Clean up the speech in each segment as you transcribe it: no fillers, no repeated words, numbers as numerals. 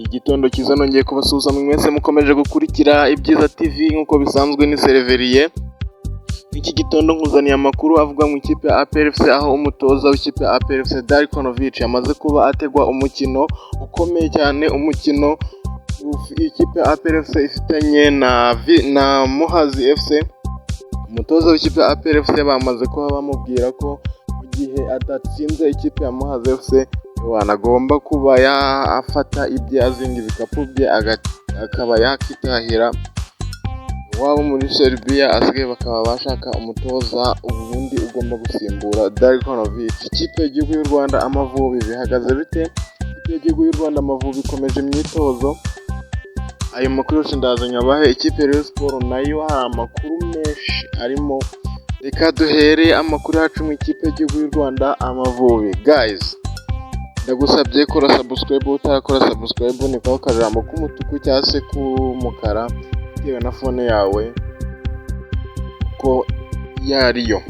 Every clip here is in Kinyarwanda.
Igitondo cyiza, nongeye kubasuhuza mwese mukomeje gukurikira Ibyiza TV. Nk'uko bisanzwe ni Sereveriye. Iki gitondo nkuzaniye amakuru avuga mu ikipe ya APR FC, aho umutoza w'ikipe ya APR FC Darko Novic yamaze kuba ategwa umukino ukomeye cyane, umukino ikipe ya APR FC ifitanye na Muhazi FC. Umutoza w'ikipe ya APR FC bamaze kuba bamubwira ko mu gihe adatsinze ikipe ya Muhazi FC agomba kuba yafata ibye, azinga ibikapu bye, akaba yakitahira iwabo muri Serbia, asigaye bakaba bashaka umutoza ubundi ugomba gusimbura Darko Novic. Ikipe y'igihugu y'u Rwanda Amavubi bihagaze bite? Ikipe y'igihugu y'u Rwanda Amavubi ikomeje imyitozo. Ayo makuru yose ndaza nyabahe. Ikipe ya Rayon Sports nayo hari amakuru menshi arimo. Reka duhere amakuru yacu mu ikipe y'igihugu y'u Rwanda Amavubi. Guys, ndagusabye kora subscribe utarakora subscribe, ni kwa kajambo k'umutuku cyangwa se k'umukara bitewe na phone yawe uko yariyo.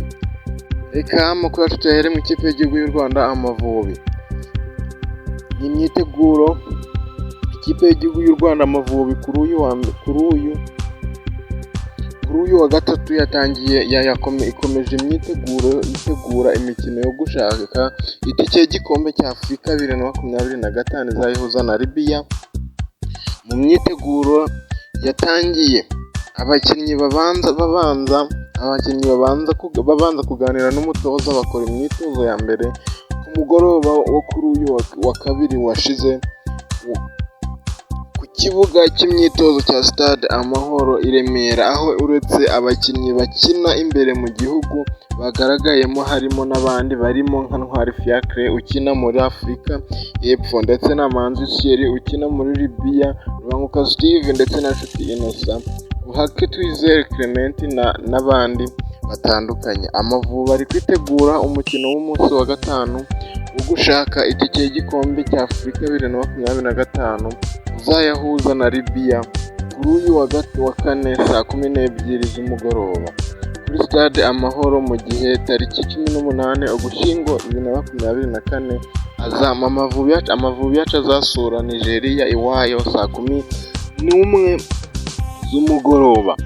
Reka amakuru yacu tuyahere mu ikipe y'igihugu y'u Rwanda Amavubi. Ni imyiteguro ikipe y'igihugu y'u Rwanda Amavubi kuri uyu wa gatatu yatangiye, ikomeje imyiteguro itegura imikino yo gushaka itike y'igikombe cya Afurika 2025 izayihuza na Libya. Mu myiteguro yatangiye, abakinnyi babanza kuganira n'umutoza, bakora imyitozo ya mbere ku mugoroba wo kuri uyu wa kabiri washize ku kibuga cy'imyitozo cya Stade Amahoro i Remera, aho uretse abakinnyi bakina imbere mu gihugu bagaragayemo, harimo n'abandi barimo nka Ntwari Fiacre ukina muri Afurika y'Epfo, ndetse na Manzi Thierry ukina muri Libya, Rubanguka Steve ndetse na Nshuti Innocent, Buhake Twizere Clement n'abandi batandukanye. Amavubi ari kwitegura umukino w'umunsi wa gatanu wo gushaka itike y'igikombe cya Afurika 2025 uzayahuza na Libya kuri uyu wa kane saa 12 z'umugoroba kuri Stade Amahoro, mu gihe tariki 18 Ugushyingo 2024 Amavubi yacu azasura Nigeria iwayo saa 11 z'umugoroba.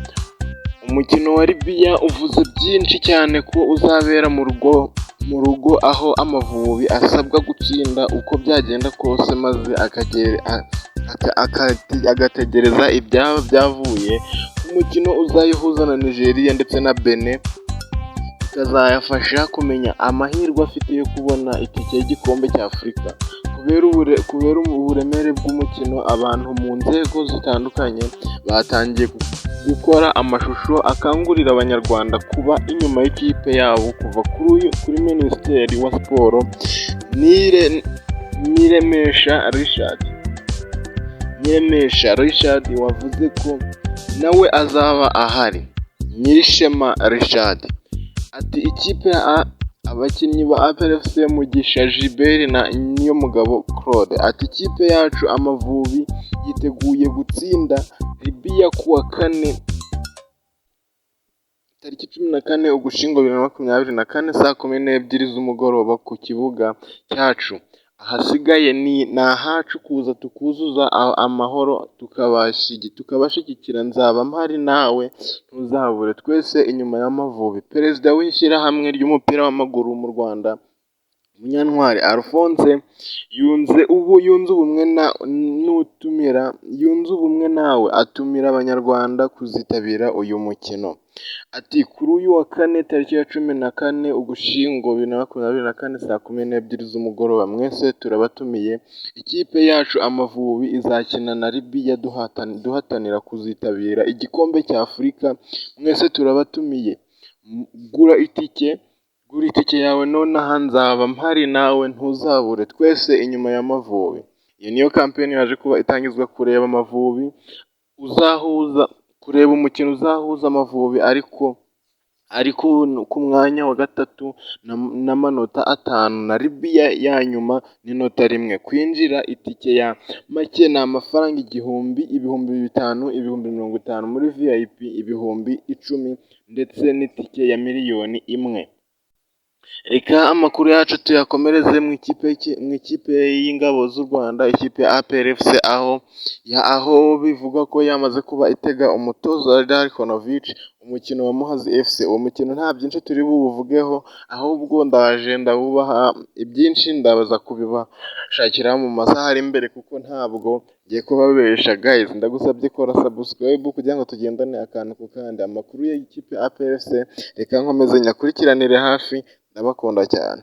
Umukino wa Libya uvuze byinshi cyane ko uzabera mu rugo, aho Amavubi asabwa gutsinda uko byagenda kose, maze agategereza ibyaba byavuye ku mukino uzayihuza na Nigeria ndetse na Benin, bikazayafasha kumenya amahirwe afite yo kubona itike y'igikombe cya Afurika. Kubera uburemere bw'umukino, abantu mu nzego zitandukanye batangiye gukora amashusho akangurira Abanyarwanda kuba inyuma y'ikipe yabo, kuva kuri Minisitiri wa Siporo Niremesha Richard wavuze ko nawe azaba ahari. Nyirishema Richard ati: "Ikipe ya abakinnyi ba APR FC Mugisha Gilbert na Niyomugabo Claude ati: 'Ikipe yacu Amavubi yiteguye gutsinda Libya kuwa kane tariki 14 Ugushyingo 2024 saa 12 z'umugoroba ku kibuga cyacu. Ahasigaye ni ahacu kuza tukuzuza amahoro, tukabashyigikira. Nzaba mpari, nawe ntuzabure, twese inyuma y'Amavubi.'" Perezida w'Ishyirahamwe ry'umupira w'amaguru mu Rwanda, Munyantwari Alphonse, yunze ubumwe nawe atumira Abanyarwanda kuzitabira uyu mukino. Ati: "Kuri uyu wa kane tariki ya 14 Ugushyingo 2024 saa 12 z'umugoroba, mwese turabatumiye. Ikipe yacu Amavubi izakina na Libya duhatanira kuzitabira igikombe cya Afurika. Mwese turabatumiye. Gura itike yawe nonaha. Nzaba mpari, nawe ntuzabure. Twese inyuma y'Amavubi." Iyo niyo campaign yaje kuba itangizwa kureba Amavubi uzahuza, kureba umukino uzahuza Amavubi ariko ari ku mwanya wa gatatu n'amanota 5 na Libya ya nyuma n'inota 1. Kwinjira itike ya make ni amafaranga 1000, 5000, 50,000 muri VIP, 10,000 ndetse n'itike ya miliyoni 1. Reka amakuru yacu tuyakomereze mu ikipe y'ingabo z'u Rwanda, ikipe ya APR FC, aho bivugwa ko yamaze kuba itega umutoza Darko Novic umukino wa Muhazi FC. Uwo mukino nta byinshi turi buwuvugeho, ahubwo ndaje ndawubaha ibyinshi, ndabaza kubibashakira mu masaha ari imbere, kuko ntabwo ngiye kubabesha. Guys, ndagusabye kora subscribe kugira ngo tugendane akantu ku kandi. Amakuru y'ikipe ya APR FC reka nkomeze nyakurikiranire hafi. Ndabakunda cyane.